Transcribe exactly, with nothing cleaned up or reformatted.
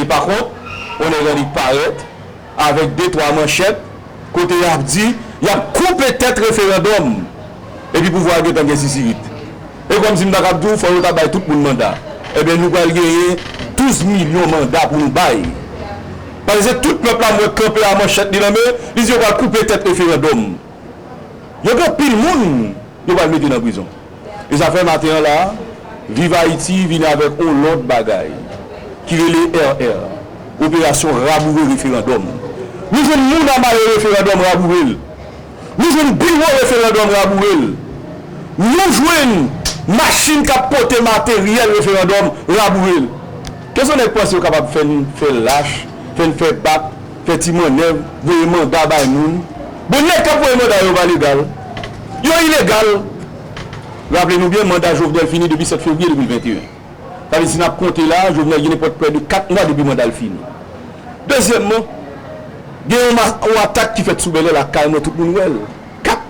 E pa kont, yon nèg annik parèt avèk de twa manchèt kote y ap di y ap koupe tèt referandòm. Epi pouvwa a gentan gen sisirit. E kòmsi m ta kab di w, fò yo ta bay tout moun manda. Ebyen, nou pral genyen douz milyon manda pou nou bay. Paske se tout pèp la m wè kanpe a manchèt li nan men, li di yo pral koupe tèt referandòm. Yo gen anpil moun yo pral mete nan prizon. E sa fè maten an la, Viv Ayiti vini avèk yon lòt bagay ki rele R R, Operasyon Raboure Referandòm. Nou jwenn moun a mare referandòm raboure l. Nou jwenn biwo referandòm raboure l. Nou jwenn machin k ap pote materyèl referandòm raboure l. Kèson nèg panse yo kapab fè n fè lach, fè n fè bak, fè ti mannèv, voye manda bay moun? Bon, nèg k ap voye manda yo pa legal. Yo ilegal. Raple nou byen, manda Jovenel fini depi sèt fevriye de mil venteyen. Sa vle di si n ap konte la, Jovenel gen nenpòt prè de kat mwa depi manda l fini. Dezyèmman, gen yon ma- yon atak ki fèt sou Bèlè lakay mwen, tout moun wè l.